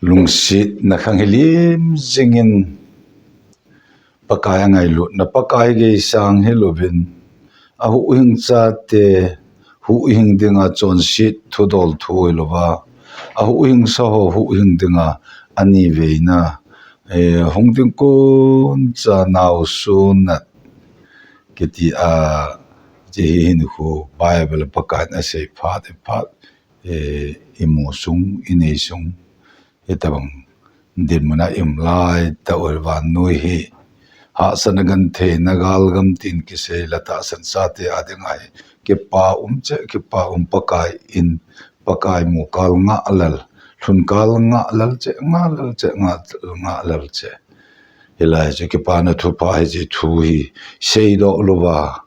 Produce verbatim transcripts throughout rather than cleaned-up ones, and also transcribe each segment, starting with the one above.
Lungsetna khang hi lim jingin, Pakai angailutna, Pakai geisang hilouvin, ahuhhing chate huhhing dinga chonset thudol thu hilouva, ahuhhingsa ho huhhing dinga aniveina, eh, hung ding kon cha naosunat kiti a, hiche hi hinkho Bible a Pakaiyin asei phat, phat, eh, imu sung, inei sung, hitobang dinmun a ium laitah u vannoi hi hahsatna gentheina galgam tin kisei le tahsan chate adinga hi kipa um cheh, kipa um Pakaiyin, Pakai mu kal ngah lel, lhun kal ngah lel cheh, ngah lel cheh, ngah, ngah lel cheh. Hilai chu kipana thupha hiche thu hi seidoh louva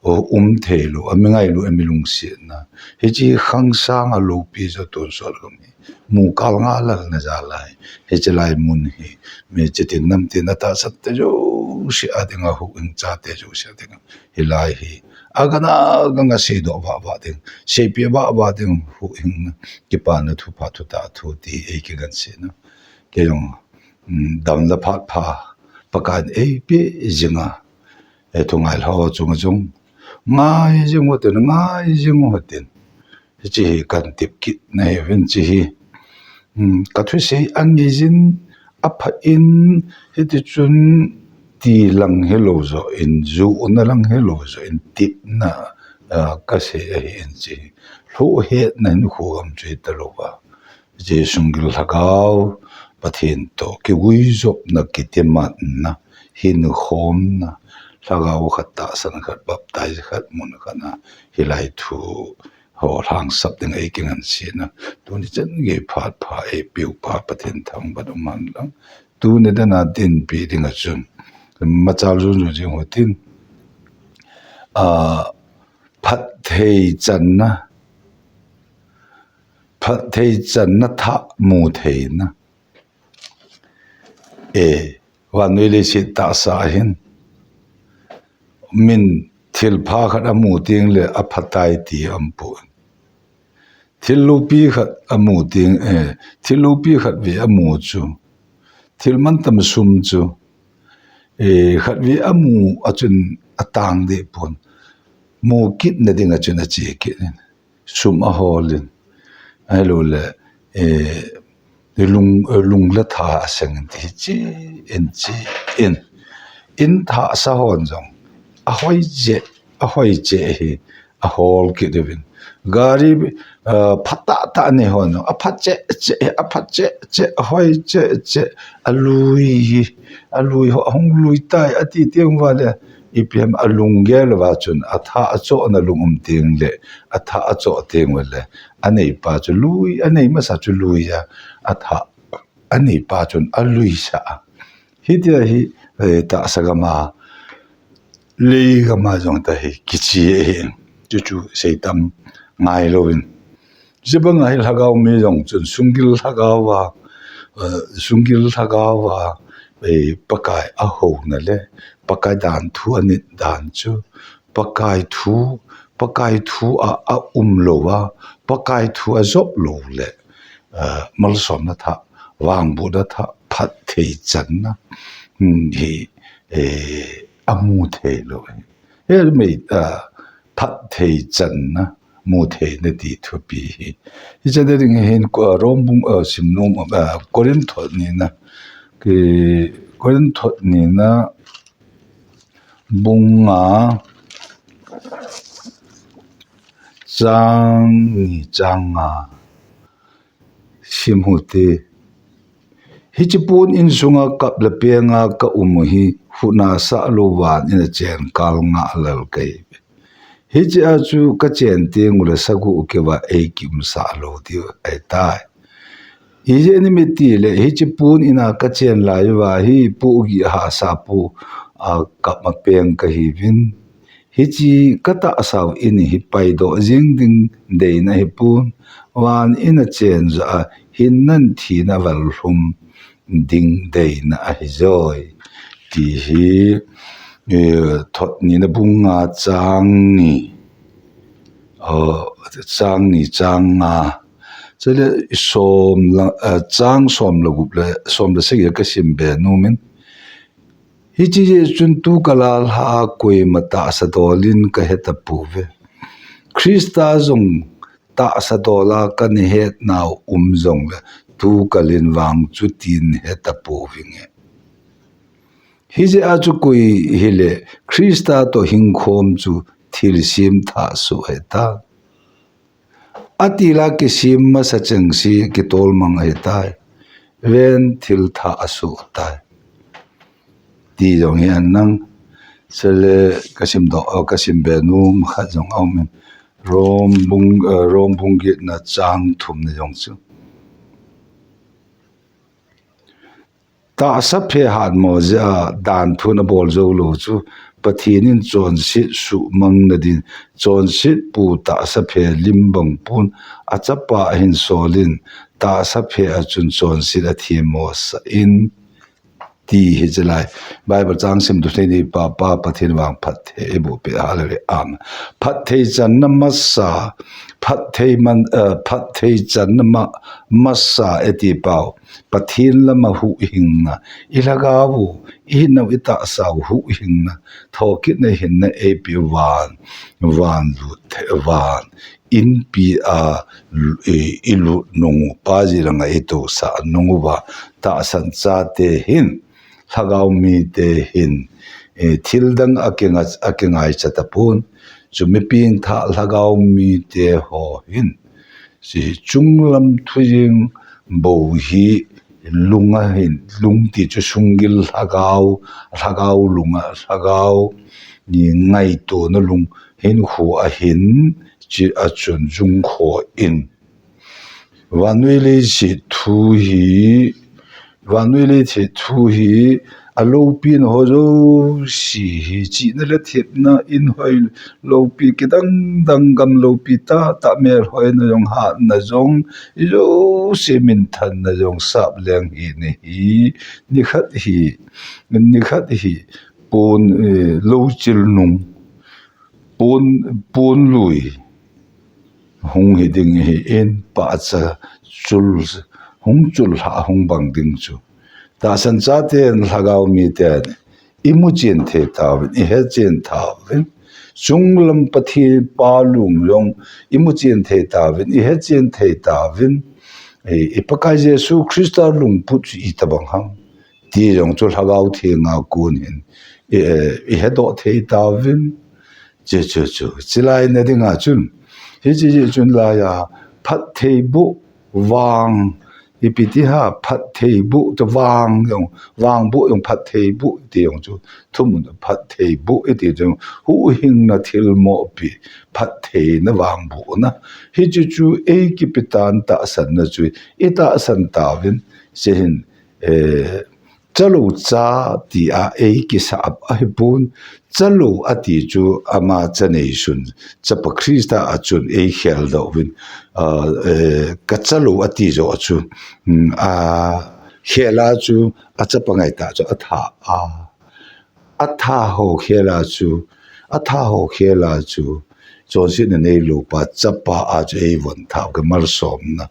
um theilou, ami ngailu, ami lungsetna. Hiche khang sanga loupi jo tonsot gam hi mu kal ngah lelna jal ahi. Hiche lai mun hi mi chitin namtin atahsan te jouse adinga, huhhing chate jouse adinga hilai hi agang'a gang'a seidoh vahvah ding, seipeh vahvah ding, huhhingna, kipana thupha, thutah thu ti eikigansetna. Kei jong, um, damna phat pha Pakaiyin eipeh jinga, eh, thungailhao chunga jong ngai jing utin, ngai jing utin. Hiche hi kahin tep kitna ahiuvin, hiche hi, um, kathusei angei jin, apha in, hitichun ti lang hilou joh in, jona lang hilou joh in, tepna, ah, kasei ahin, hiche hi lhohhetna hinkho gam chu hitalouva, hiche sunggil lhagao, Pathen toh kiguijopna, kitimatna, hinkhomna, lhagao khat, tahsan khat, baptize khat, mun khat a hilai thu ho lhangsap ding eikigansetna, tuni chan gei phat pha eipeupa Pathen thangvah um hen lang. Tuni dana dinpi dinga chun machal jun jun jing utin, ah, phatthei channa, phatthei channa thah mu theina. E, vannoi leiset tahsa ahin, min thilpha khat amu teng le aphatai ti aumpon. Thil loupi khat amu teng, eh, thil loupi khat vei amu chu, thil mantam sum chu, eh, khat vei amu a chun atang deh pon. Mu kitna dinga chun ache kit in, sum ahol in, ahilouleh, eh, lung, lung le tha aseng in, ti hiche in, hiche in, in thahsa hon jong ahoi cheh, ahoi cheh hi ahol kit uvin. Gari, eh, phatah tah anei hon jong apha cheh cheh, apha cheh cheh, ahoi cheh cheh, alui hi, alui ho, ahung lui tai ati teng uva le, ipi ham, alunggel uva chun athah achohna lung um teng le, athah achoh teng uva le, aneipa chu lui, anei masa chu lui a, athah aneipa chun aluisah a. Hitia hi, eh, tahsa gam a, lei gam a jong tahi kiche ahi. Chuchu seitam ngailouvin. Hijeh banga hi lhagao mi jong chun sunggil lhagao a, eh, sunggil lhagao a, eh, Pakai ahouna le Pakai dan thu anit dan chu, Pakai thu, Pakai thu a, aumlou a, Pakai thu ajop lou le, eh, malsomna thah, vangbohna thah, phatthei channa, hmm, hi, eh, amu theilou ahi. Himai, ah, phatthei channa, mu theina ti thupi hi. Hiche ding hin ko-, Rom bung, ah, simnom, ah, Korinth nina, ki, Korinth nina bung nga, chang ni, chang nga. Sim u hite. Hiche pon insunga kap le penga ka um u hi, huhna sahlou van in a chen kal ngah lel kahi. Hiche a chu ka chen teng ule sagoh keuva eikiumsah lou diu ahitai. Ijeh inem itile hiche pon ina ka chen lai uva hi pohgih hahsa pu a kap ma peng kahiuvin. Hiche ka tahsa u in hi paidoh jing ding deina ahipon, van in a chen joh a hinnan thina val lhum ding deina ahi joi. Ti hi, eh, Thot nina bung nga chang ni, oh, chang ni chang nga, Chule som la, eh, chang som le gup le, som le sagi a ka sim be nom in. Hiche jeh chun tu kal a lha a koima tahsa dol in ka he tapouve. Christa jong tahsa dol a ka na het nau um jongle, tu kal in vang chu tin he tapouvinge. Hijeh a chu koi hile Christa toh hingkhom chu thilsem thah soh ahitai. Atil a kisem masa chengse kitol mang ahitai. Ven thil thah asoh tai. Ti jong hi ahi nang. Chule ka sim doh, ka sim be nom khat jong aum in. Rom bung, eh, Rom bung getna chang thumna jong chu. Tahsa phe hatmo jeh a dan thu na bol jou lou chu, Pathen in chonset suhmang na din, chonset pu tahsa phe lim bang pon, a chapa ahin sol in, tahsa phe a chun chonset a themmo sah in, ti hi chulai. Bible chang sim tu thei ni pa pa Pathen vang phatthei eiboh peh hallelujah. Amen. Phatthei channa masa, phatthei man, eh, phatthei channa ma, masa eti pau. Pathen lama huhhingna, i lhagao u, i hinna u, i tahsa u huhhingna, thokitna hinna eipe van, van lut the, van, inpi a, i, i lut nung u, Pa Ji langa i tousah nung uva, tahsan chate hin, lhagao mite hin, eh, thil dang a kinga, a kingaicha tapon, chu mi pengthah lhagao mite ho hin, Chi chunglam thu jing bou hi lung ahin, lung ti chu sunggil lhagao, lhagao lung a, lhagao ni ngaitona lung hin khu ahin, chi a chun jung kho in. Vannoi leiset thu hi, Vannoi leiset thu hi, a loupina ho jouse hi, chihna le thepna, in hoi loupi kidang dang, gam loupi tahtah, melhoina jong, hatna jong, jouse minthanna jong, sap leng hina hi, nikhat hi, nikhat hi, pon, eh, louchil nung, pon, pon lui, hung hi ding ahin, pahcha chul, hung chul lha hung bang ding chu. Tahsan chaten lhagao miten, i mu chen thei tauvin, i he chen tauvin. Chunglam Pathen Pa lung jong, i mu chen thei tauvin, i he chen thei tauvin. I, i Pakai Jesu Christa lungput chu itobang ham. Ti jong chu lhagao thenga kon hin, i, i he doh thei tauvin. Chu, chu, chu. Chulai na dinga chun. Hiche jeh chun laiya, phattheiboh vang, ipi ti ham, phattheiboh ti vang jong, vangboh jong phattheiboh ti jong chu, thumun phattheiboh iti jong, huhhingna thilmopi, phattheina vangbohna. Hichu chu, ei kipetan tahsanna chu, i tahsan tauvin, hiche hin, eh, Chalou cha tia ei kisap ahipon, chalou ati chu ama cha neisun, chapa Christa a chun ei kheldoh uvin, ah, eh, ka chalou ati joh chu, um, a khela chu a chapa ngaitah chu a tha a, a tha ho khela chu, a tha ho khela chu, chonsetna neilou pa chapa a chu ei von thah ka malsomna.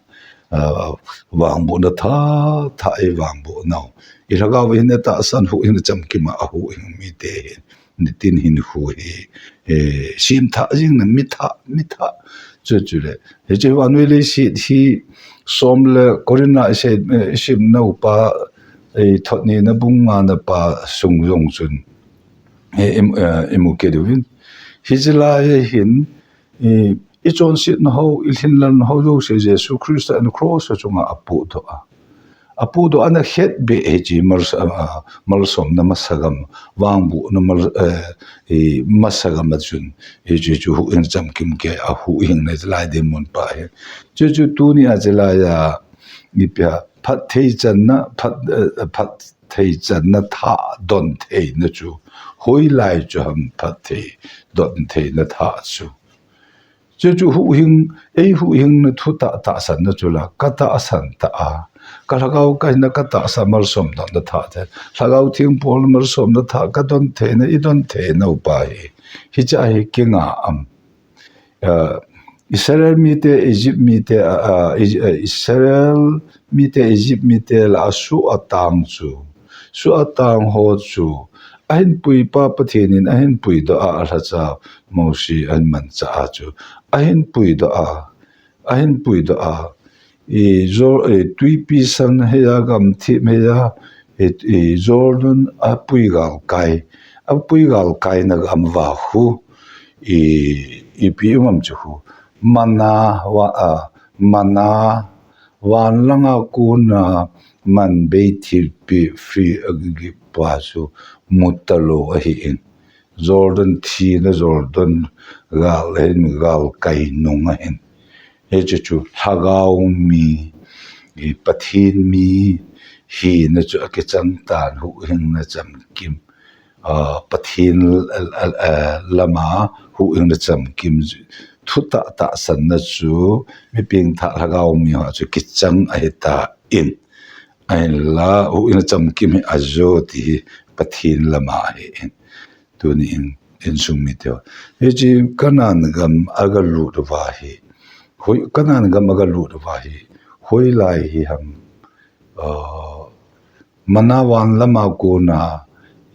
Ah, vangbohna tha, tha ei vangboh nau. I lhagao hin na tahsan huhhingna chamkim a huhhing mite hin. Nitin hin khu hi, eh, sem thah jing na mi thah, mi thah. Chu, chu le. Hiche vannoi leiset hi som le Corinth a i sei, eh, i sim nau pa, eh, thot nina bung ngana pa sung jong chun. Eh, i, eh, i mu kit uvin. Hiche lai hin, I, i chonsetna ho, i lhinlelna ho jouse Jesu Christa in cross a chunga a puhdoh a. A puhdoh a ana khetbeh hiche mal, ah, malsomna masagam, vangbohna mal, eh, i masagam a chun, hiche chu huhhing chamkim kei a huhhingna lai dinmun pa hi. Chu chu tuni a chulai a, ipi ham, phatthei channa, phat, eh, phatthei channa thah don theina chu, hoilai chu ham phatthei don theina thah chu. Chu chu huhhing, ei huhhingna thutah tahsanna chu la, ka tahsan tah a. Ka lhagao ka hinna ka tahsan malsomdohna thah te. Lhagao Theng pol malsomna thah ka don theina, i don theina u pa hi. Hiche hi kinga am. Ah, Israel mite, Egypt mite, a, a, Is-, a, Israel mite, Egypt mite lah a suh a tang chu, suh a tang ho chu, ahin puipa Pathen in ahin puidoh a, alhacha Mose ahin manchah a chu, ahin puidoh a, ahin puidoh a, i, Jor-, i, tuipi san hei a, gamthip hei a, i, i, Jordan apui galkai, apui galkai na gam va khu, i, ipi um am chu khu, mana, va, a, mana, van langa kona man bei thilpeh free a gigip pa chu mu talou ahi in. Jordan thina, Jordan gal ahin, galkai nung ahin. Hiche chu lhagao mi, i, Pathen mi hina chu akichang tan, huhhingna chamkim. A, Pathen, a, a, a, lama huhhingna chamkim, thutah tahsanna chu mi pengthah lhagao mi ho chu kichang ahitan. Ahinla huhhingna chamkim hi ajo ti hi Pathen lama ahi in. Tuni in, insung mite ho. Hiche Canaan gam aga lut uva hi. Hoi, Canaan gam aga lut uva hi. Hoilai hi ham, a, mana van lama kona,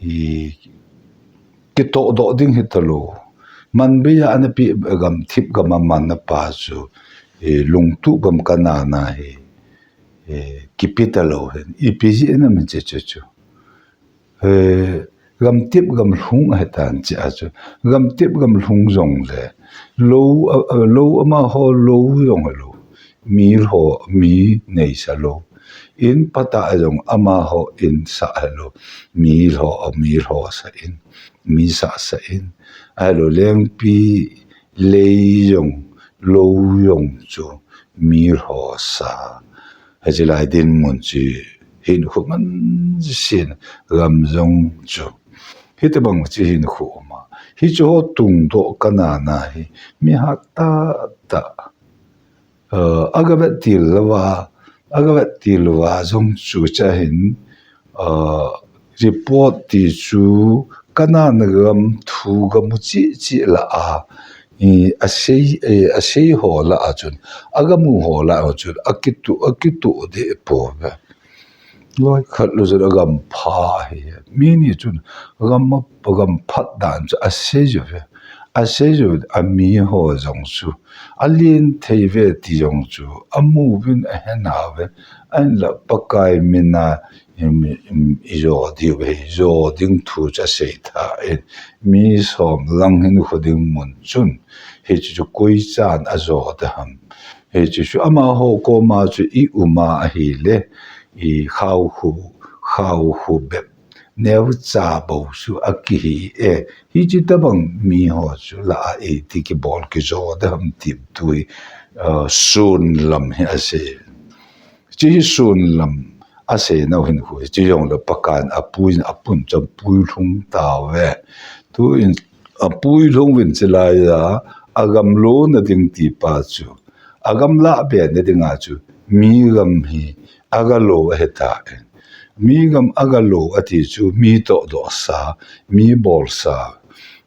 i, kitohdoh ding hi talou. Man bei a ana peh gamthip gam a manna pa chu, i, lungtup gam Canaan a hi, i, kipe talou hin. Ipi jeh inem hiche chu chu. Eh, gamtep gamlhung ahitan chea chu. Gamtep gamlhung jongle, lou, a, a, lou amaho lou jong hilou. Mi lho, mi neisa lou. In phatah jong amaho in sah hilou. Mi lho, a, mi lho sah in. Mi sah sah in. Ahilou lengpi lei jong lou jong chu mi lho sa. Hiche lai dinmun chu hinkho man sin gam jong chu. Hitobang chu hinkho um a. Hiche ho tungdoh Canaan a hi mi hat tahtah. Aa, aga vet til louva, aga vet til louva jong chu chahin, aa, report ti chu Canaan gam thu gamu cheh cheh lah a, i, asei, i, asei ho lah a chun, agamu ho lah a chun, akitoh, akitoh deh pouve. Loi khat lou jeh a gam pha ahi. Mi ni chun gam a, gam phat dan chu asei uve. Asei uve, ami ho jong chu alen thei uve ti jong chu amu uvin ahe nauve. Ahinla Pakai mina, im, im, ijo diu ahi, jo ding thu chu asei tha in. Mi som lang hinkho ding mun chun hiche chu koi chan ajo ding ham. Hiche chu amaho koma chu i um a ahile, i khaokhu, khaokhu bep neocha bou chu akihi e. Hiche tobang mi ho chu lah a iti kibol kijo ding ham ti thu hi, aa, sun lam hi asei. Hiche hi sun lam asei nau hinkho, hiche jongle Pakai in apui, apun chun pui lhung tauve. Tuin apui lhung uvin chulai a, agam lona ding ti pa chu, agam lah be na dinga chu, mi gam hi aga lo ahitan. Mi gam aga lo ati chu, mi tohdoh sa, mi bolsa,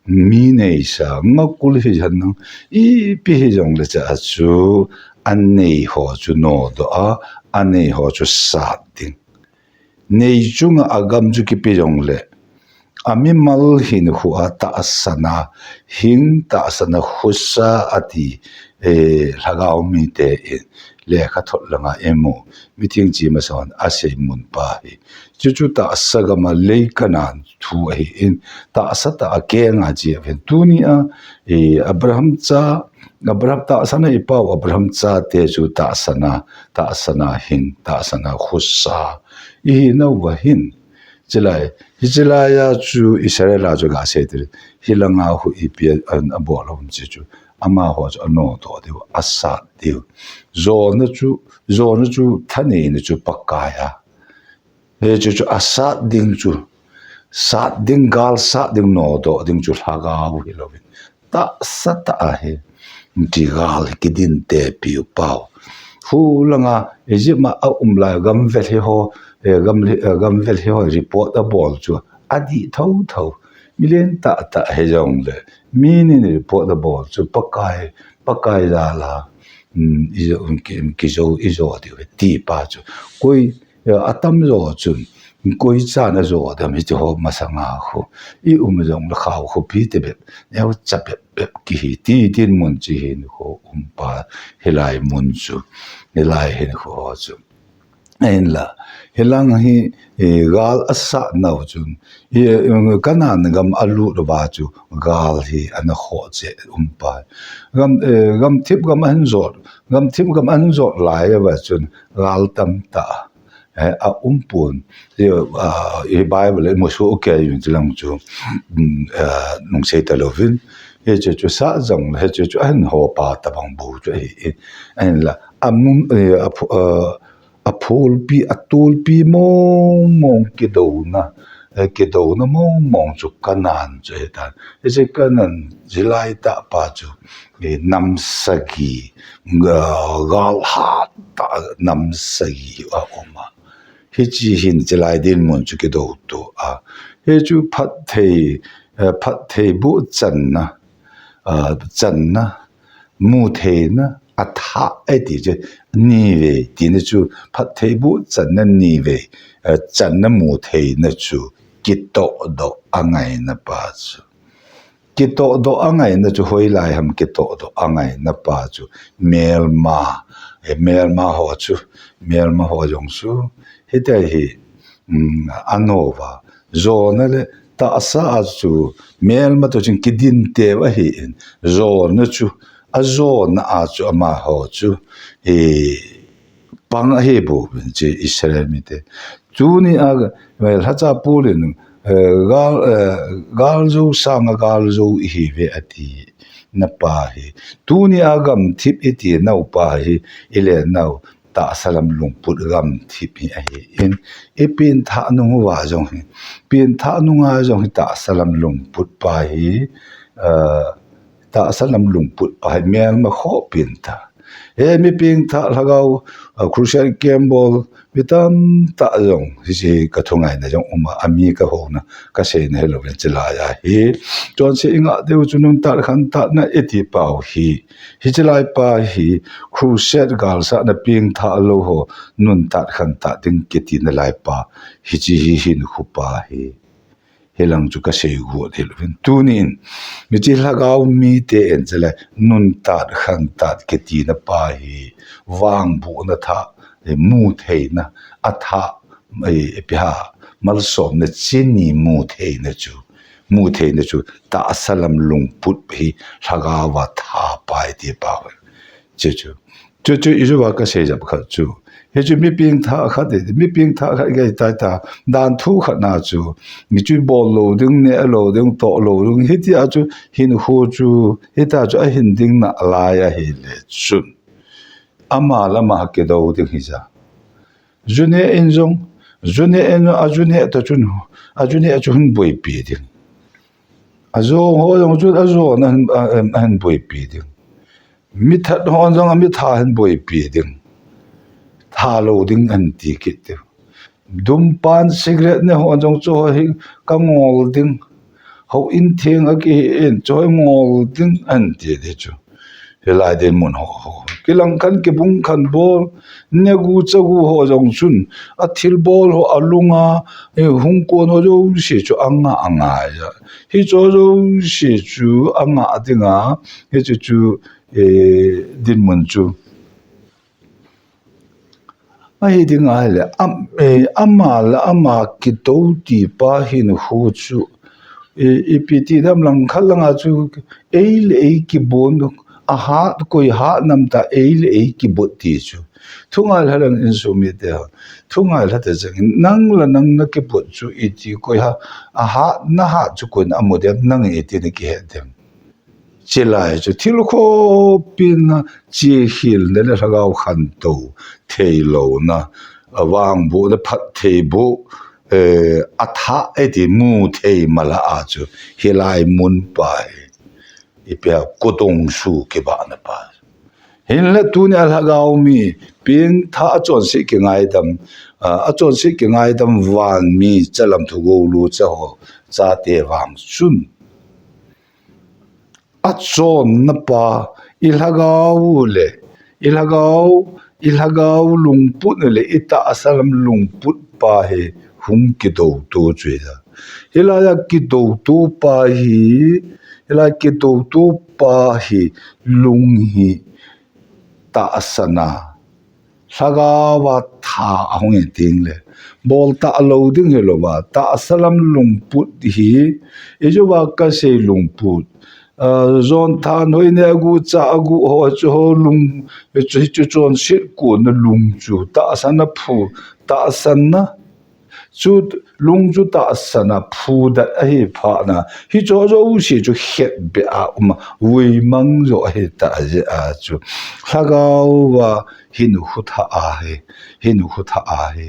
mi neisa, ngakul hihen lang, ipi hijongle chea chu, anei ho chu nodoh a, anei ho chu sat ding. Nei chunga agam chu kipe jongle, amimal hinkho a tahsan a, hing tahsan a khosa ati, eh, lhagao mite in, lekhathot langa imu, mitheng che masang in asei mun pa hi. Chuchu tahsa gam a lei Canaan thu ahin, tahsa tah a kenga che ahin. Tunia, eh, Abraham cha, Abraham tahsan a ipau, Abraham chate chu tahsan a, tahsan a hing, tahsan a khosa ihi nauva hin. Chulai, hiche laia chu Israel a chu gasei te. Hilanga khu ipi a, a, abol a um che chu. Amaho chu anodoh diu, asat diu. Jona chu, jona chu thaneina chu Pakai a. Hiche chu asat ding chu. Sat ding, gal sat ding, nodoh ding chu lhagao hilouvin. Tahsa tah ahi. Ti gal hi kidin tepiu pau. Hulanga Egypt a aum lai gamvel hi ho, eh, gam, eh, gamvel hi ho report abol chu adih thotho. Milen tahtah hijongle, mi ni in report abol chu Pakai Pakai jal a, um, i jo, um, ki, um, kijo, i jo diu ahi, ti pa chu. Koi, eh, atam jo chun, koi chan ajo dem, hiti ho masanga khu. I um jong le khao khu pi te bep, neo cha bep bep kihi, ti dinmun chi hin khu um pa, hilai mun chu, hilai hin khu ho chu. Ahinla, hilang hi, eh, gal asat nau chun, eh, Canaan gam alut uva chu, gal hi ana khoh cheh um pa. Gam, eh, gamthip gam ahin jot, gamthip gam ahin jot lai uva chun, gal tamtah, eh, a um pon. Eh, ah, i Bible in musu ke yun chilang chu, um, eh, nung sei ta lovin. Hiche chu sa jong, hiche chu ahin ho pa tabang bou chu ahi. Ahinla, amun, eh, a phu-, eh, Apholpi, atulpi mong mong kidouna, eh, kidouna mong mong chu Canaan chu ahitan. Hiche Canaan, hilai tah pa chu, eh, nam sagi, ga-, gal hat tah nam sagi a um a. Hiche hin chilai dinmun chu kidou to a. Hichu phatthei, eh, phattheibuh channa, ah, channa, mutheina, athah, eti chu, nivei, tina chu, phattheibuh channa nivei, eh, channa mutheina chu, kitohdoh angaina pa chu. Kitohdoh angaina chu, hoilai ham kitohdoh angaina pa chu, melma, eh, melma ho chu, melma ho jong chu, hitia hi, um, anova, jona le tahsa a chu melma toh chun kidin teu ahin, jona chu, ajona a chu amaho chu, eh, pang ahi bouvin chu Israel mite. Tuni a, eh, lhacha Paul in, eh, gal, eh, gal jo sanga gal jo ihiuve ati na pa hi. Tuni a gamthip iti nau pa hi, ile nau, tahsa lam lungput gamthip hi ahin, i pengthah nung uva jong hi, pengthah nunga jong hi tahsa lam lungput pa hi, ah, tahsa lam lungput pa hi, melma khoh pengthah. He mi pengthah lhagao, ah, Christian Campbell, mi tamtah jong, hiche ka thungaina jong um a, ami ka houna, ka seina hilou le chilai a hi. Chonset i ngah diu chu nuntat khantatna iti pau hi. Hiche lai pa hi, crusade galsatna pengthah lou ho, nuntat khantat ding kiti na lai pa, hiche hi hinkho pa hi. Hilang chu ka seigot hilouvin. Tunin, hiche lhagao mite in chule, nuntat khantat kiti na pa hi, vangbohna thah, eh, mutheina, athah, eh, ipi ham, malsomna chini mutheina chu, mutheina chu, tahsa lam lungput hi, lhagao a tha pa iti pa. Chu chu. Chu chu i jou a ka sei jep khat chu. Hichu mi pengthah khat, mi pengthah khat gei tai ta. Dan thu khat na chu. Mi chu bol lou ding, neh lou ding, toh lou ding. Hitia chu hinkho chu. Hitia chu ahin ding nalai ahile chun. Ama le ama kidou ding hija. Ju neh in jong. Ju neh in jong, aju neh toh chun. Aju neh chu hin boipi ding. Ajo ho jong chun, ajo na hin, a, a, ahin boipi ding. Mi that ho jong, a mi tha hin boipi ding. Tha lou ding ahin ti kit diu. Dum pan cigarette ne ho jong chu ho hi ka ngol ding. Houin theng a kihi in chu ho ngol ding ahin ti ding chu. Hilai dinmun ho, ho. Kilang khan kibung khan bol. Negu chagu ho jong chun. A thilbol ho a lunga. Eh, hung kon ho jouse chu anga, anga ja. Hicho jouse chu anga dinga. Hichu chu, eh, dinmun chu. Ahi ding ahile, am, eh, ama le ama kidou ti pa hinkho chu, eh, ipi ti dam lang khat langa chu, ei le ei kibon, a hat, koi hat nam ta ei le ei kibot ti chu. Thungailha lang insung mite ho. Thungailha te chang, nang le nang na kibot chu iti koi ha, a hat, na hat chu koi na amu dem, nang iti na kihet dem. Chilai chu thil khopin a chihilna le lhagao khantou theilouna, a vangbohna phattheiboh, eh, athah iti muthei mala a chu hilai mun pa hi. Ipi ham kudong su kibahna pa. Hinla tunia lhagao mi pengthah a chonset kingaidam, a, a chonset kingaidam van mi chalam thugou lu cha ho chate vang chun. Achonna pa, i lhagao u le, i lhagao, i lhagao lungput u le, i tahsa lam lungput pa hi hung kidouto chu ahi. Hilai a kidouto pa hi, hilai kidouto pa hi lung hi tahsan a, lhagao a tha ahung in ting le, bol talou ding hilou va, tahsa lam lungput hi, i jo va ka sei lungput, ah, jon than hoi ne agu cha agu ho chu ho lung, chu, chu chonset kona lung chu, tahsan a phu, tahsan a chu lung chu tahsan a phudat ahi phat na, hicho jouse chu khetbeh a um a, vuimang jo ahi ta jeh a chu. Lhagao va hin khu tha ahi, hin khu tha ahi,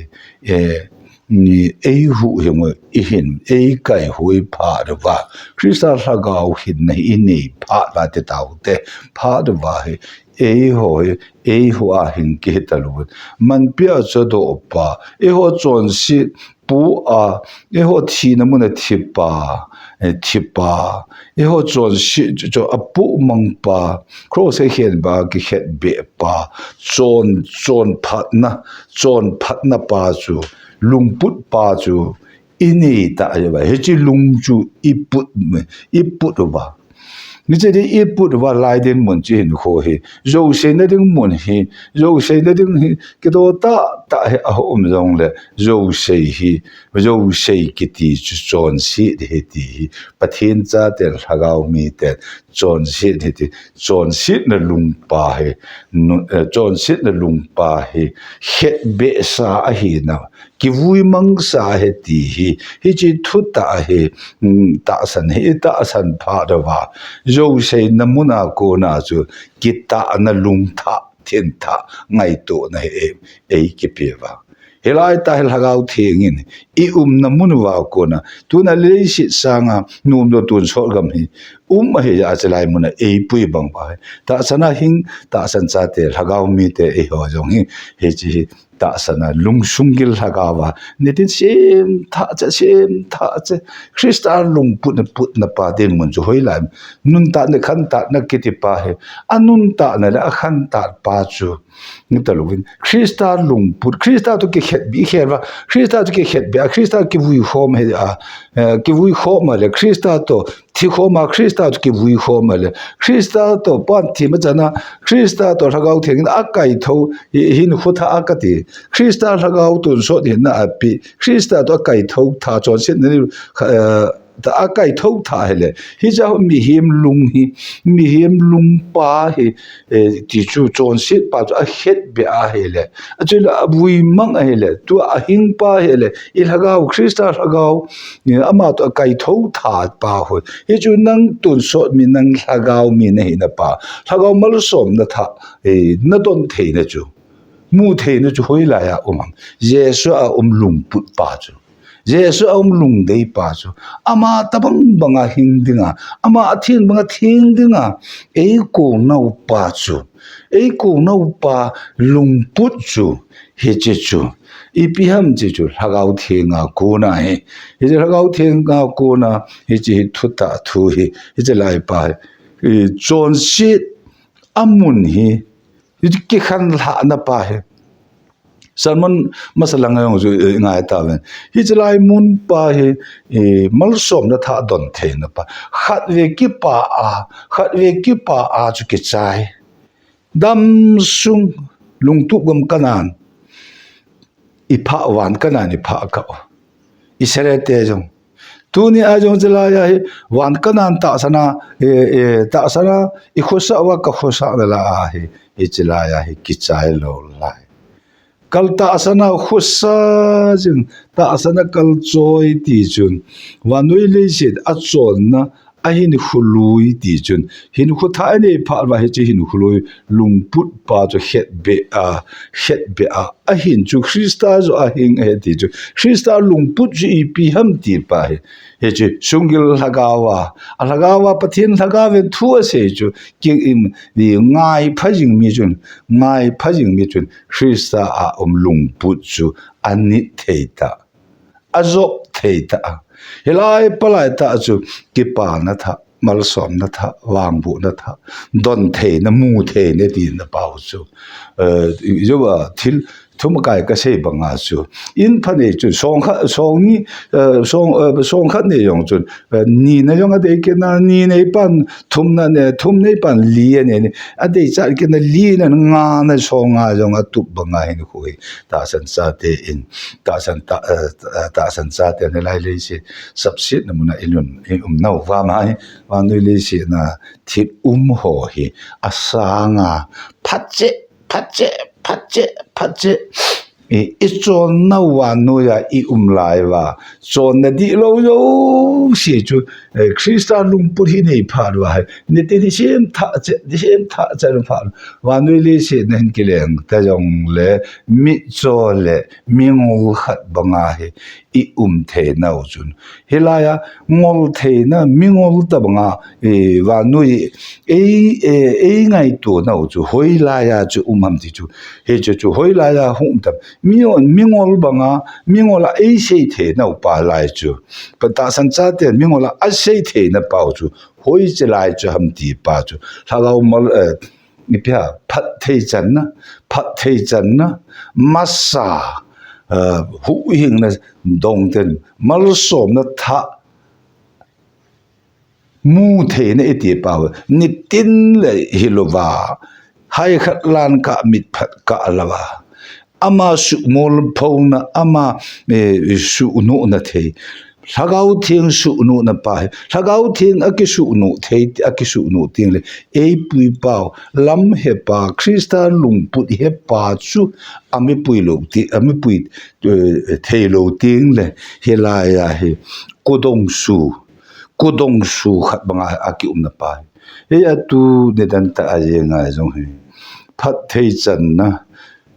eh, ni ei hu hi mo i hin, ei kai hui phat va. Christa lhagao hinna hi i nei phat va te tau te, phat va hi, ei ho hi, ei ho a hin kihi talou. Manpi a chodoh pa, eiho chonset pu a, eiho thina mun a thi pa, eh, thi pa, eiho chonset chu, chu a pu mang pa, cross a khen ba kikhetbeh pa, chon, chon phatna, chon phatna pa chu, lungput pa chu, i nei ta ahi va. Hichi lung chu i put, i put va. Ni che di i put va lai dinmun chu hin khu hi. Jouse na ding mun hi. Jouse na ding hi. Kido ta, ta hi a um jong le. Jouse hi. Jouse kiti chu chonset hi ti hi. Pathen chate lhagao mite chonset hi ti. Chonsetna lungpa hi. Nu, eh, chonsetna lungpa hi. Khetbeh sa ahi na. Kivuimang sa ahi ti hi, hichi thutah hi, mm, tahsan hi, tahsan phat va. Jouse na mun a kona chu, kitahna lungthah, thengthah, ngaitona hi ei, ei kipe va. Hilai tah hi Lhagao Theng in, i umna mun va kona, tuna leiset sanga, nomlou tonsot gam hi, um ahi a chilai mun a ei pui bang va hi. Tahsan a hing, tahsan chate, Lhagao mite eiho jong hi, hichi hi, tahsan a lungsung gil lhagao va. Nitin semthah che, semthah che. Christa lungputna, putna pa dinmun chu hoilai. Nuntatna, khantatna kiti pa hi. A nuntatna le a khantat pa chu. Ni talou vin. Christa lungput, Christa toh kikhetbeh, khet va. Christa toh kikhetbeh, Christa kivui khom hi a, eh, kivui khom a le, Christa toh Thi khom a Christa toh kivui khom a le. Christa toh pan thi ma chana, Christa toh Lhagao Theng in a kaitho, hi, hin khu tha a kati. Christa Lhagao tonsot hinna ape. Christa toh a kaitho tha chonsetna ni, eh, ta a kaitho tha hi le. Hicha mihem lung hi, mihem lung pa hi, eh, ti chu chonset pa chu a khetbeh ahi le. A chu le a vuimang ahi le. Tu a hing pa hi le. I Lhagao, Christa Lhagao, eh, ama toh a kaitho tha pa ho. Hichu nang tonsot mi, nang Lhagao mi na hina pa. Lhagao malsomna tha, eh, na don theina chu. Mu theina chu hoilai a um am. Jesu a um lungput pa chu. Jesu a um lungdei pa chu. Ama tabang banga hing dinga. Ama a theng banga theng dinga. Ei kounau pa chu. Ei kounau pa lungput chu. Hichi chu. Ipi ham chi chu. Lhagao Theng a kona hi. Hichi Lhagao Theng a kona. Hichi hi thutah thu hi. Hichi lai pa hi. I chonset a mun hi. Hichi kikhanlhahna pa hi. Sermon masa langa jong chu, eh, ngai ta ven. Hichi lai mun pa hi, eh, malsomna tha don theina pa. Khatvei kipa a, khatvei kipa a chu kichai. Damsung lungtup gam Canaan. I pha van Canaan i pha ka. Israel te jong. Tuni a jong chilai a hi, van Canaan tahsan a, eh, eh, tahsan a, i khosa va ka khosa na la a hi, hichi lai a hi, kichai lou lai. Kal tahsan a khosa jing, tahsan a kal choi ti chun, vannoi leiset a chonna, a hin khu lui ti chun, hin khu tha a nei phat va hichi hin khu lui, lungput pa chu khetbeh a, khetbeh a, a hin chu Christa joh a hing ahi ti chu. Christa lungput chu ipi ham ti pa hi. Hichi sunggil Lhagao a. A Lhagao a Pathen Lhagao in thu a sei chu. Ki im, i ngai pha jing mi chun. Ngai pha jing mi chun. Christa a um lungput chu. A nit thei ta. A jop thei ta. Hilai palai ta chu. Kipana tha. malsomna thah, vangbohna thah, don theina, mu theina tina pau chu. Eh, i, i, thil, thumakai kasei banga chu. In phanei chu, song khat, song ni, eh, song, eh, song khat nei jong chun, eh, nina jong adei kit na, ni nei pan, thumna ne, thum nei pan, li anei ni. Adei chat kit na, li na, nga na, song nga jong atup banga hin khu hi. Tahsan chate in, tahsan ta, eh, tahsan chate ne lai lei si, sapsit na muna i lun, i um nau va mai, vannoi lei si na, thil um ho hi, asanga, phatche, phatche, phatche, phatche. I, i chonna vannoiya i um lai uva, chonna dihlou jouse chu, eh, Christa lungput hi nei phat uva hi, nitin hi sem thah che, sem thah che phat. Vannoi leiset na hin kileng ta jongle, mitcho le mingol khat banga hi i um thei nau chun. Hilaiya ngol theina, mingol tabanga, eh, vannoi ei, eh, ei ngaito nau chu, hoilaiya chu um ham ti chu. Hichu chu, hoilaiya hung um tam. Mingol, mingol banga, mingola ei sei thei nau pa lai chu. Pa tahsan chate, mingola asei theina pau chu. Hoiche lai chu ham ti pa chu. Lhagao mal, eh, ipi ham, phatthei channa, phatthei channa, masa, eh, huhhingna dongten, malsomna thah, mu theina iti pau, nitin le hilouva, hai khat lan kah mit phat kah louva. Ama suhmol phona, ama, eh, suhnohna thei. Lhagao Theng suhnohna pa hi. Lhagao Theng akisuhnoh thei, akisuhnoh teng le. Eipui pau, lam hepa, Christa lungput hepa chu, amipui lou ti, amipui, eh, thei lou teng le. Hilaiya hi, kudong su. Kudong su khat banga akiumna pa hi. Hei atu nidan tah a jenga jong hi. Phatthei channa,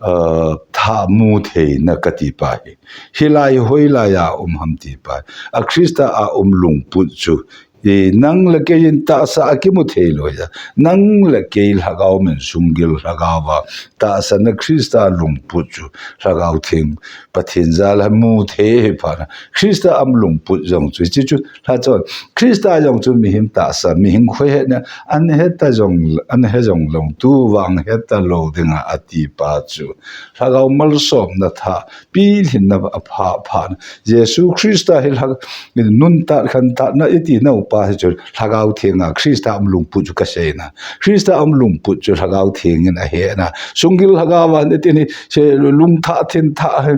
ah, thah mu theina kati pa hi. Hilai hoilaiya um ham ti pa hi. A Christa a um lungput chu. I nang le kei in tahsa a kimu thei lou ya. Nang le kei lhagao min sunggil lhagao va. Tahsa na Christa lungput chu. Lhagao Theng Pathen jal a mu thei hi pha na. Christa a um lungput jong chu. Chu chu lha chon. Christa jong chu mihem tahsa, mihing khoi hetna, an heta jong, an he jong lou, tu vang heta lou dinga ati pa chu. Lhagao malsomna thah, pilhinna a pha, pha na. Jesu Christa hi lha, nun tat, khan tat na iti nau pa hi chu, Lhagao Theng a, Christa a um lungput chu kasei na. Christa a um lungput chu, Lhagao Theng in ahe na. Sunggil lhagao va, nitin hi, se lung thah, thin thah, hi,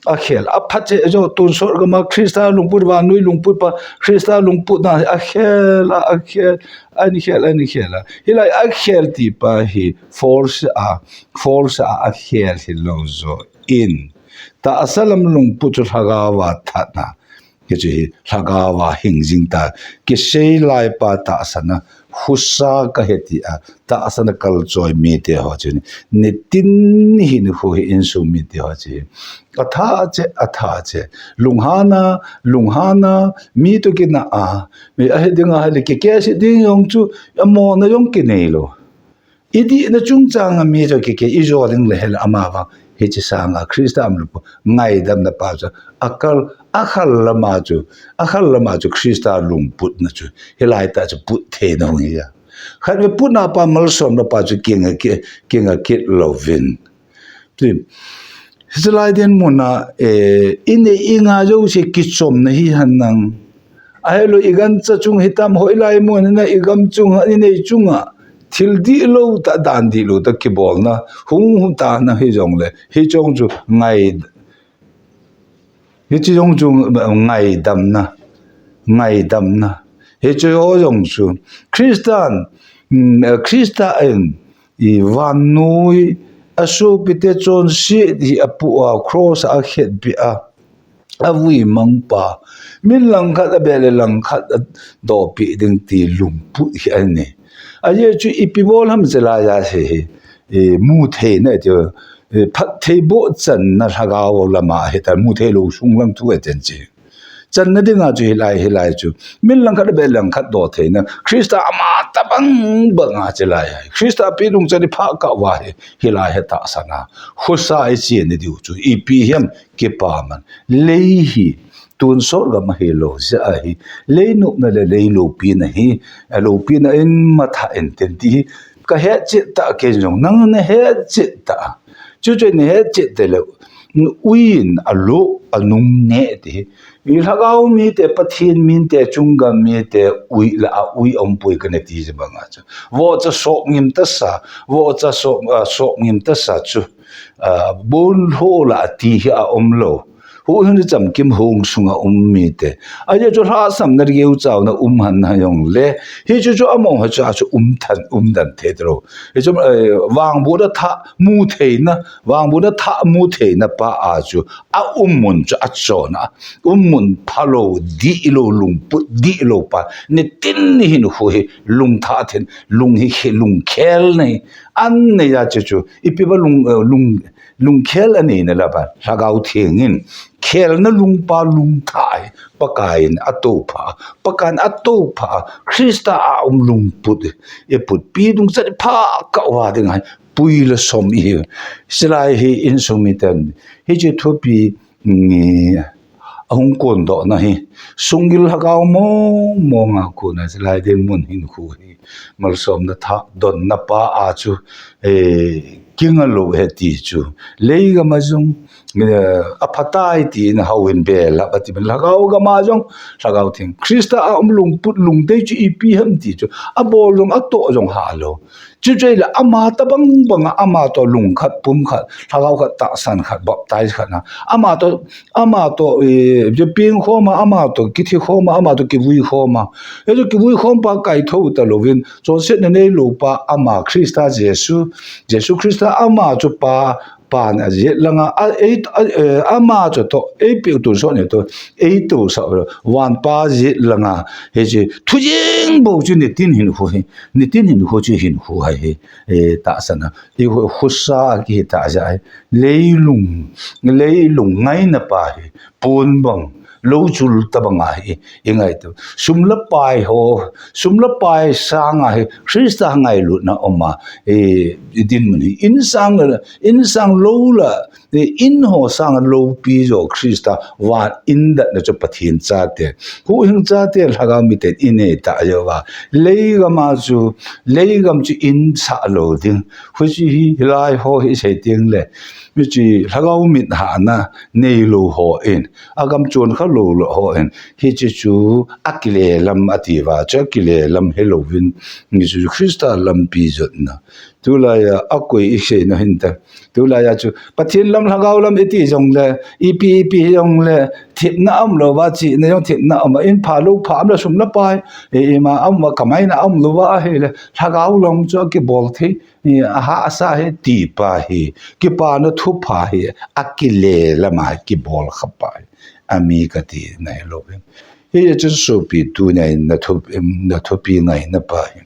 akhel. Aphatche jo, tonsot gam a, Christa lungput, vannoi lungput pa, Christa lungput na, akhel, akhel, akhel, akhel. Hilai akhel ti pa hi, force a, force a, akhel hilou jo in. Tahsa lam lungput chu lhagao va that na. Hichu hi lhagao va hing jing ta. Kisei lai pa tahsa na husa kahe ti a. Tahsa na kalchoi mite ho chu ni. Nitin hin khu hi insung mite ho chu hi. Atha che, atha che. Lunghan a, lunghan a, mi to kina a. Mi ahe dinga hale kikei se ding jong chu, amona jong kinei lou. Idihna chungchang a mi chu kikei ijo ding le hel ama vang. Hiche sanga Christa a um lungput ngaidamna pa chu. Akal, akhal lama chu. Akhal lama chu Christa lungputna chu. Hilai tah chu put theina hung hi a. Khatvei putna pa malsomna pa chu kinga ki, kinga kit louvin. Ti, hiche lai dinmun a, eh, inei inga jouse kichomna hi hen nang. Ahilou igancha chung hitam hoilai mun na igam chung, inei chunga. Thil dihlou tah, dan dihlou tah kibolna. Hung hung tah na hi jongle. Hiche jong chu ngai, hiche jong chu ngaidamna. Ngaidamna. Hiche ho jong chu. Christan, mm, eh, Christa in, i vannoi, asopite chonset hi apoh a, cross a akhetpi a, avui mang pa. Min langkhat abeh le langkhat adopi ding ti lungput hi ani. Ajeh chu ipi bol ham chelai a se hi, i mu theina ti, i phatthei bohchanna lhagao lama hita mu thei lou sung lang thu achen chi. Channa dinga chu hilai, hilai chu. Min langkhat abeh langkhat do theina. Christa ama tabang banga chelai. Christa pi lungchan i pha kah uva hi, hilai hi tahsa na. Husa i chena diu chu. Ipi hiam kipaman. Lei hi. tonsot gam ahilou jeh ahi. Lei nopna le lei loupina hi, a loupina in matha in tin ti hi, ka hetchet tah kei jong, nang na hetchet tah. Chuche na hetchet te le, ui in alo, anung ne ti hi. I lhagao mite, Pathen mite, chunggam mite, ui la a ui umpoi kana ti jeh banga chu. Vohcha sop ngim tasa, vohcha sop, ah, sop ngim tasa chu. Ah, bon lho la ti hi aumlou. Huhhing le chamkim hung sunga um mite. Ajeh chu lhahsamna, geuchauna um hen jongle. Hichu chu amaho chu achu um than, um dan thei talou. Hichu, eh, vangbohna thah mu theina, vangbohna thah mu theina pa a chu aum mun chu achon a. Um mun phalou, dihlou, lungput dihlou pa. Nitin ni hinkho hi lungthah then, lung hi khe, lungkhel nei. An nei a chu chu. Ipi ba lung, eh, lung, lungkhel anei na la ba. Lhagao Theng in. Khelna lungpa lungthah hi. Pakaiyin atoupha. Pakaiyin atoupha. Christa a um lungput. Iputpi dungchat pha kah uva ding ahi. Pui le som ihi. Chulai hi insung miten. Hiche thupi, mm, ahung kondohna hi. Sunggil lhagao mong mong a kona chulai dinmun hinkho hi. Malsomna thah donna pa a chu, eh, kinga lou ahi ti chu. Leigam a jong, eh, aphatai tin houin belap ati. Lhagao gam a jong, Lhagao Theng. Christa a um lungput lungdei chu ipi ham ti chu. Abol jong, atoh jong halou. Chuche le ama tabang banga, ama toh lung khat, pum khat, lhagao khat, tahsan khat, baptize khat na. Ama toh, ama toh, eh, je peng khom a, ama toh kithi khom a, ama toh kivui khom a. Hichu kivui khom pa kaitho talouvin, chonsetna neilou pa ama Christa Jesu, Jesu Christa ama chu pa, pan ajet langa, a, ei, a, eh, ama chu toh, ei peh tonsot ni toh, ei tousah, van pa jet langa, hiche, thu jeng bou chu nitin hinkho hi, nitin hinkho chu hinkho ahi, eh, tahsan a. I khu-, khosa kihi tah jeh ahi. Leilung, leilung ngaina pa hi. Pon bang, lou chul tabang ahi. I ngai tu. Sum le pai ho, sum le pai sang ahi. Christa ngailutna um a. Eh, i dinmun hi. Insang le, insang lou le, eh, in ho sang loupi jo Christa. Van in datna chu Pathen chate. Huhhing chate lhagao miten inei tah jeh uva. Leigam a chu, leigam chu insah lou ding. Huchi hi, hilai ho hi sei teng le. Hiche lhagao mit hahna neilou hon, agam chon kha lou lou hon, hiche chu akile lam ati uva, chu akile lam hilouvin, hiche chu Christa lampi jotna. Tulai a, akoi i seina hinte. Tulai a chu, Pathen lam lhagao lam iti jongle, ipi ipi jongle, themna aum louva, chihna jong themna aum a, in phalou pha aum le sum le pai, i, ima aum a, kamaina aum louva ahile, lhagao lam chu akibol thei. Hi, ahahsa hi ti pa hi, kipana thupha hi, akile lama kibol kha pa hi, ami kati nahilouvin. Hiche chu sopi tunia na thup-, na thupi ngaina pa hi.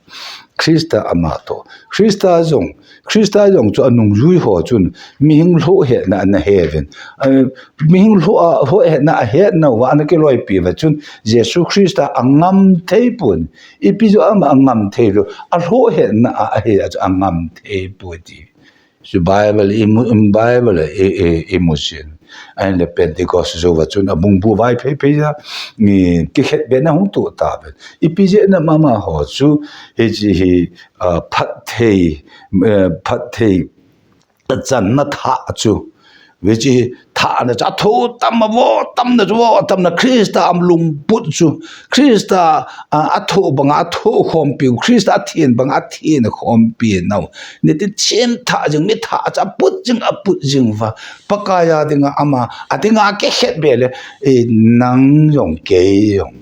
Christa ama toh. Christa jong, Christa jong chu anungjui ho chun, mihing lhoh hetna ana heuvin. A, mihing lhoh a, lhoh hetna ahet nauva, ana kiloipi uva chun, Jesu Christa angam thei pon. Ipi jeh a ama angam thei lou, alhoh hetna a, ahi a chu angam thei poi ti. Chu Bible i mu, Bible i, i, i mu sin. Ahinla Pentecost jouva chun abungbu vai phei phei a, i, kikhetbehna hung toh tauve. Ipi jeh a ama ho chu, hiche hi, a, phatthei, eh, phatthei, channa thah chu. Hiche thahna chu athoh tam a, vo tamna chu, vo tamna Christa a um lungput chu. Christa, a, athoh banga athoh khompiu, Christa athen banga athen khompi nau. Nitin chen thah jing, mi thah chu aput jing, aput jing uva. Pakai a dinga ama, a dinga kikhetbeh le, e, nang jong kei jong.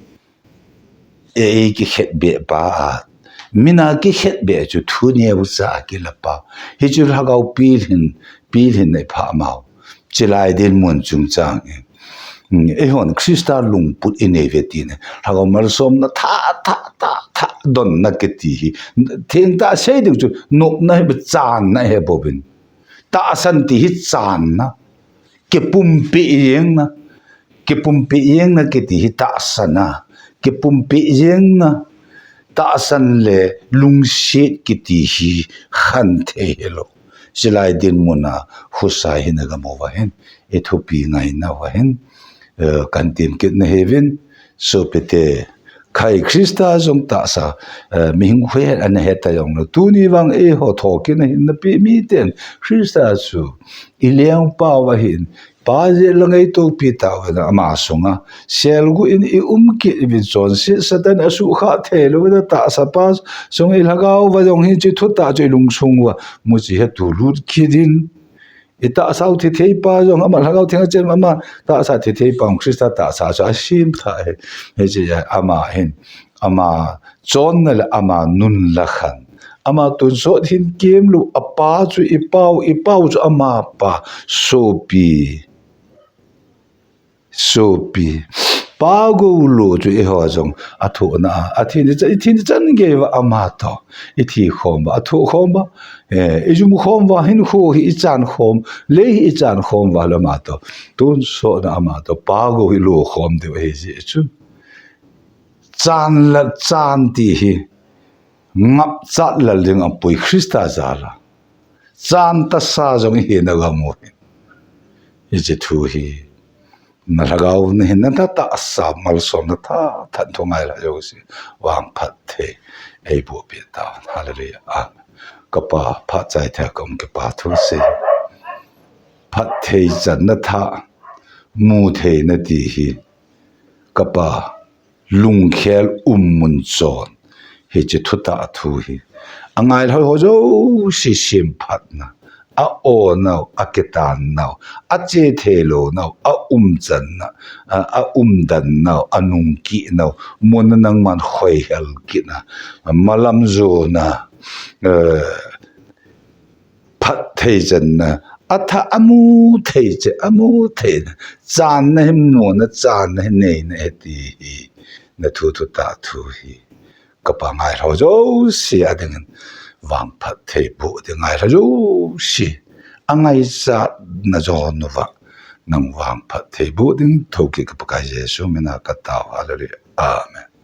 Ei kikhetbeh pa a, mina kikhetbeh chu thu neocha a kila pa. Hichu lhagao pilhin, pilhin nei pha mau. Chulai dinmun chungchang in. Mm, eihon Christa lungput inei uve tina. Lhagao malsomna thah, thah, thah, thah donna kiti hi. Thengtah sei ding chu nopna hi, channa hi bouvin. Tahsan ti hi channa. Kipumpeh jengna. Kipumpeh jengna kiti hi tahsan a. Kipumpeh jengna. Tahsan le lungset kiti hi khanthei hilou. Chulai dinmun a husa hi na gam uva hin. I thupi ngaina uva hin. Eh, kan tim kit na hivin, sopite, khai Krista jong tahsa, eh, mihing khu het ana het ta jong lo. Tuni vang eiho thokit na hin na pi miten, Krista chu i lengpa uva hin, Pa jeh la ngaito pi ta uva ama sunga, selgu in i um kit uvin chonset Satan a sukha thei lou uva tahsa pa sunga i lhagao uva jong hiche thutah chu i lungsung uva, muchi he tu lut kit in, I tahsa u thithei pa jong ama lhagao theng a chen ama tahsa thithei pa Krista tahsa chu a sim tha e. Hiche ama hin, ama chonna le ama nun la khan, ama tonsot hin kem lou, a pa chu i pau, i pau chu ama pa, sopi. Sopi. Pa gou lou chu eiho jong a thohna a, a thi ni chan, i thi ni chan gei uva ama toh i thi khom uva, a thoh khom uva, eh, i jum khom uva, hinkho hi i chan khom, lei hi i chan khom uva le ama toh tonsot na ama toh pa gou hi lo khom diu ahi jeh chun. Chan la chan ti hi ngapchat lal ding apoi Krista jal a. Chan tasa jong i hina gam u hi. Hiche thu hi. Na lhagao na hin na tha tahsa malsom na tha than thu ngai la jouse. Vangphat thei. Ei boh pi ta. Hallelujah. Amen. Ka Pa, phat chai thei a ka um kipa thu sei. Phat thei chan na tha. Mu thei na ti hi. Ka Pa, lungkhel um mun chon. Hiche thutah thu hi. A ngailhah ho jouse semphatna. A o nau, a kitan nau, a che thei lou nau, a um chan na, a, a um dan nau, a nung kit nau, mun na nangman khoi hel kit na, malam jo na, eh, phat thei chan na, a tha a mu thei che, a mu thei na, chan na him nu na, chan na hi nei na he ti hi, na thu thutah thu hi. Ka Pa ngailhah jouse a dingin vangphat thei boh ding ngailhah jouse. A ngaichat na jo nu va, nang vangphat thei boh ding thokit ka Pakai Jesu mina ka tao. Hallelujah. Amen.